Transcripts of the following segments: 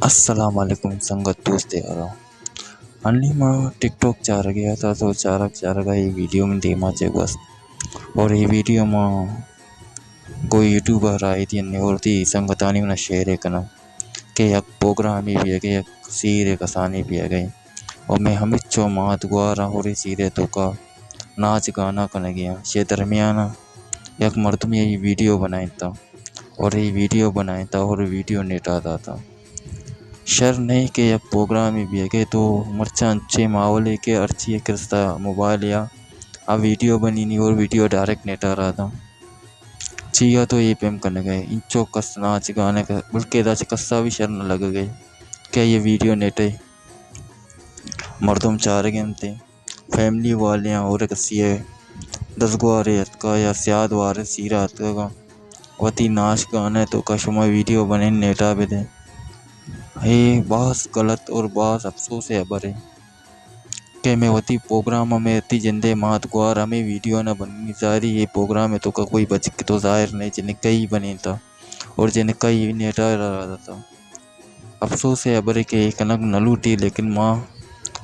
السلام علیکم سنگت دوست یارو، انی ما ٹک ٹاک چارگے آتا تو چارگ چارگا یہ ویڈیو من دیما چے گوست اور یہ ویڈیو ما گو یوٹیوب رائی دی اور تی سنگتانی منا شیئر کنم کہ یک پروگرامی بیگے، یک سیر کسانی بیگے اور میں ہمچو مات گوارا اور سیرے توکا ناچ گانا کنگے آں۔ شے درمیانا یک مردمی یہ ویڈیو بنائیں تا اور یہ ویڈیو بنائیں تا اور ویڈیو نیٹا داتا۔ شر نہیں کہ یک پروگرامی بیگے تو مرچاں انچے ماحولے کہ ہرچی یک رستا موبائل یا آ ویڈیو بنینی اور ویڈیو ڈائریکٹ نیٹا را داں۔ چیا تو یہ پیم کنگے انچو کس ناچ گانے کا، بلکہ ادا چہ کسا بھی شر نہ لگگے کہ یہ ویڈیو نیٹے مردم چارگے انتے۔ فیملی والے آں اور کسی ء دزگوارے اتکا یا سیاد وارے سیرا اتکگا وتی ناچ گانے توکا شما ویڈیو بنین نیٹا بدے۔ اے باز غلط اور باز افسوس ء ہبرے کہ میں وتی پروگرام ء میں وتی جندے مات گوار ہمیں ویڈیو نہ بننی۔ ظاہری یہ پروگرام ء توکا کوئی بچک تو ظاہر نہیں جنکئی بنینتا اور جنکئی نیٹا را داتا۔ افسوس ء ہبرے کہ اے کنگ نہ لوٹی، لیکن ما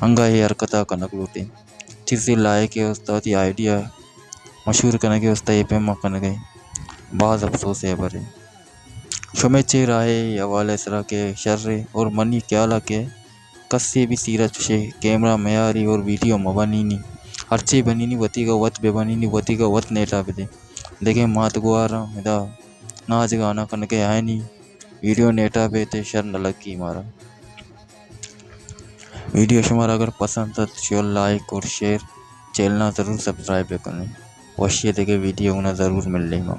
انگا اے حرکتا کنگ لوٹیں۔ چیزے لائق ء واسطہ وتی آئیڈیا مشہور کنگ ء واسطہ اے پیما کنگ ء باز افسوس ء ہبرے۔ شمے چے رائے اے حوالے سرا کہ شر اے؟ اور منی خیال ء کہ کسے بھی سیرا چوشے کیمرہ میاری اور ویڈیو مبنینی، ہرچے بنینی وتیگا وت بہ بنینی، وتیگا وت نیٹا بدے۔ دگہ مات گواراں ادا ناچ گانا کنگے آئینی ویڈیو نیٹا بیتے شر نہ لگی مارا۔ ویڈیو شمارا اگر پسند ات شیئر لائک اور شیئر چینل نا ضرور سبسکرائب بکنیں۔ وشی دگہ ویڈیو نا ضرور ملیں ما۔